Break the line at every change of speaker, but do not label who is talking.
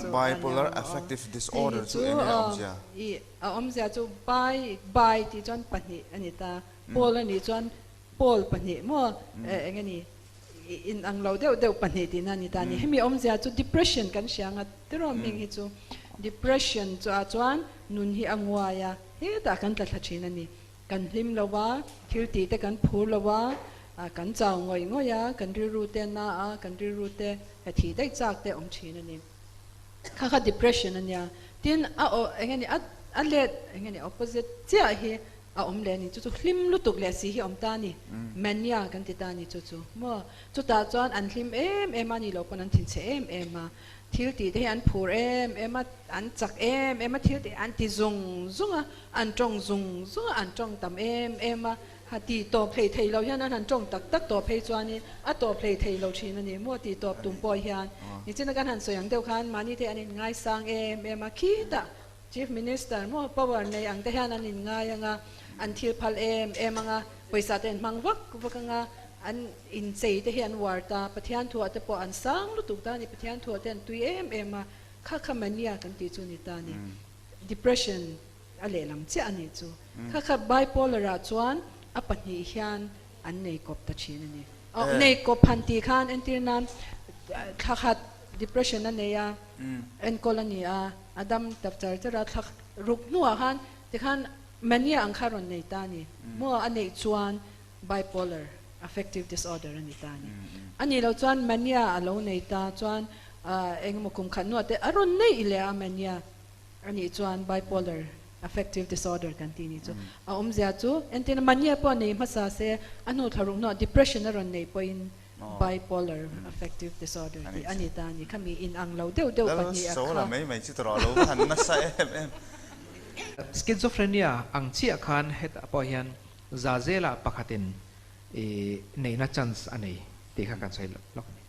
Chu a
Bipolar
nia maw aw.
Affective
Hei hi
Disorder
chu
chu eng nge a awmzia?
I a awmzia chu bi bi tih chuan pahnih a ni ta. Pawl a nih chuan pawl pahnih maw eng nge ni in ang lo deuh deuh pahnih tihna a ni ta a ni. Hemi awmzia chu depression kan hria ang a tiraw hming hi chu depression chu ah chuan nun hi a nguai a, hetah kan tla thla thin a ni. Kan hlim lo a, thil tih te kan phur lo a, kan chau ngawih ngawih a, kan rilru te a na a, kan rilru te he thih daih chak te a awm thin a ni. Kha kha depression a nia. Tin, a aw eng nge ni a a let eng nge ni opposite chiah hi a awm leh a ni. Chu chu hlim lutuk leh si hi a awm ta a ni. Mania kan ti ta a ni chu chu maw. Chutah chuan an hlim em em a ni lo pawn an thinchhe em em a. Thil tih te hi an phur em em a, an chak em em a, thil tih an ti zung zung a, an tawng zung zung a, an tawng tam em em a, ha ti tawp hlei thei lo hian an han tawng tak tak tawp phei chuanin a tawp hlei thei lo thin a ni maw ti tawp tum pawh hian nichina kan han sawi ang deuh khan mahni te an inngaisang em em a, khitah Chief Minister maw power nei ang te hian an inngai ang a, an thil phal em em ang a, pawisa te an hmang vak vak ang a, an inchei te hi an uar ta, Pathian thuah te pawh an sang lutuk ta a ni, Pathian thuah te an tui em em a, kha kha mania kan tih chu a ni ta a ni, depression a lehlam chiah a nih chu, kha kha bipolar ah chuan a pahnih hian an nei kawp ta thin a ni. Nei kawp han tih khan entir nan thla khat depression a nei a, enkawl a ni a, a dam tap char char a, thla ruk hnuah khan tikhan mania ang kha rawn nei ta a ni. Maw a neih chuan bipolar affective disorder a ni ta a ni. A nih loh chuan mania a lo nei ta chuan engemaw kum khat hnuah te a rawn neih leh a mania. A nih chuan bipolar affective disorder kan tih ni chu a awmzia chu entirna mania pawh nei hmasa se a hnu thla ruk hnuah depression a rawn nei pawhin bipolar affective disorder tih a ni ta a ni. Khami inang lo deuh deuh pahnih a kha.
Mai mai chu tawrh lo va han nasa em em.
Schizophrenia ang chiah khan hetah pawh hian za zela pakhatin i neihna chance a nei tih kha kan sawi lawk a ni.